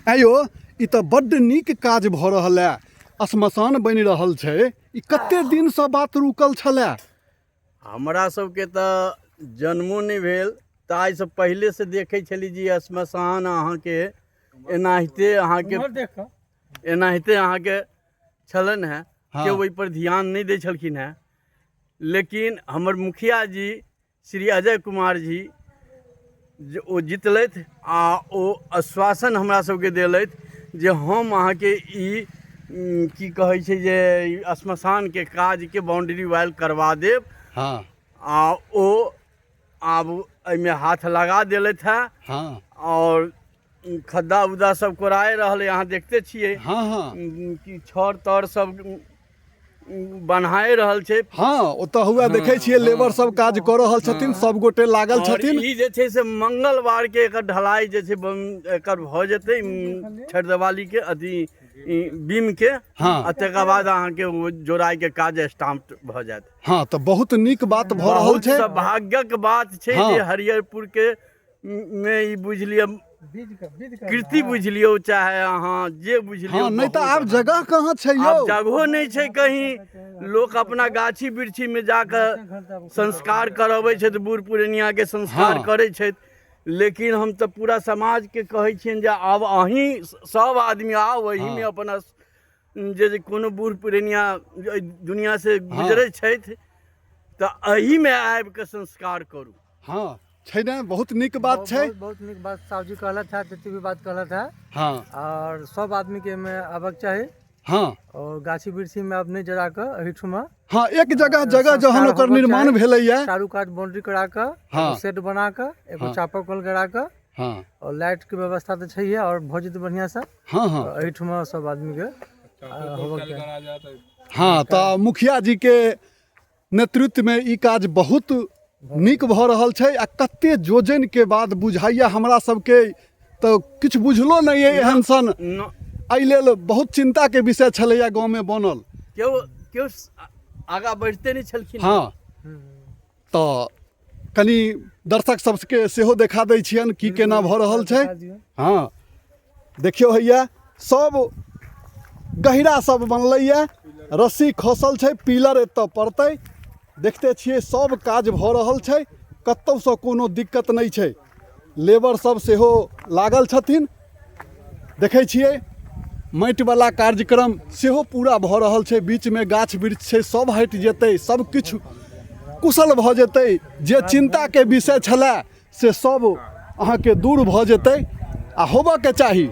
आयो, ई तऽ बड्ड नीक काज भऽ रहल है। श्मशान बनि रहल छै। ई कते दिनसँ बात रुकल छलै? हमरा सबके तऽ जन्मो नहि भेल ताहिसँ पहिलेसँ देखै छली जे श्मशान अहाँके एनाहिते अहाँके एनाहिते अहाँके छलनि हेँ। केओ ओहिपर ध्यान नहि दै छलखिन हेँ, लेकिन हमर मुखिया जी श्री अजय कुमार जी जे ओ जितलथि आ ओ आश्वासन हमरा सबके देलथि जे हम अहाँके ई की कहै छै जे श्मशानके काजके बाउंड्री वाल करवा देब। आ ओ आब एहिमे हाथ लगा देलथि हेँ। आओर खद्दा उद्दा सब कोराए रहलै, अहाँ देखते छियै। हँ हँ कि छड़ तड़ सब बन्हाए रहल छै। हँ, ओतऽ हुआ देखै छियै, लेबर सब काज कऽ रहल छथिन, सब गोटे लागल छथिन। ई जे छै से मंगलवार के एकर ढलाई जे छै एकर भऽ जेतै, छठदेवाली के अथी बीम के। आ तकर बाद अहाँके ओ जोड़ाइ के काज स्टार्ट भऽ जायत। हँ, तऽ बहुत नीक बात भऽ रहल बहुत छै। सौभाग्यक बात छै जे हरिहरपुर के मे ई बुझि लिअ कृति बुझि लियौ, चाहे अहाँ जे बुझि लियौ। हँ, नहि तऽ आब जगह कहाँ छै यौ? आब जगहो नहि छै कहीं। लोक अपना गाछी वृक्षी मे जाकऽ संस्कार करबै छथि, बूढ़ पुरनिया के संस्कार करै छथि। लेकिन हम तऽ पूरा समाजके कहै छियनि जे आब अहीं सब आदमी आउ एहिमे, अपना जे जे कोनो बूढ़ पुरनिया एहि दुनिया से गुजरै छथि तऽ एहिमे आबि कऽ संस्कार करू। हँ, छै ने, बहुत नीक बात छै। बहुत बहुत नीक बात साहु जी कहलथि है, जते भी बात कहलथि है। और सब आदमी के एहिमे आबक चाही। और गाछी वृक्षी में आब नहि जरा कऽ एहिठुमा। हँ, एक जगह जगह जहन संस्कार ओकर होबक निर्माण चाही। भेलैया, चारू कात बाउंड्री करा कऽ, एगो शेड बना कऽ, एगो चापाकल गड़ा कऽ, और लाइट के व्यवस्था तऽ छैहे, और भऽ जेतै बढ़िआँ से। हँ हँ एहिठुमा सब आदमी के होबक चाही। हँ, तऽ मुखिया जी के नेतृत्वमे ई काज बहुत नीक भऽ रहल छै। आ कते जोजनके बाद बुझाइए, हमरा सबके तऽ किछु बुझलो नहि अइ एहन सन। एहि लेल बहुत चिन्ताके विषय छलैए गाँवमे बनल। केओ केओ आगाँ बढ़िते नहि छलखिन। हँ, तऽ कनि दर्शक सबके सेहो देखा दै छियनि की केना भऽ रहल छै। हँ, देखियौ, हैया सब गहिरा सब बनलैए, रस्सी खसल छै, पिलर एतऽ पड़तै। देखते छियै, सब काज भऽ रहल छै, कतहुसँ कोनो दिक्कत नहि छै। लेबर सब सेहो लागल छथिन। देखै छियै, माटिवला कार्यक्रम सेहो पूरा भऽ रहल छै। बीचमे गाछ वृक्ष छै, सब हटि जेतै, सब किछु कुशल भऽ जेतै। जे चिन्ताके विषय छलए से सब अहाँके दूर भऽ जेतै आ होबऽके चाही।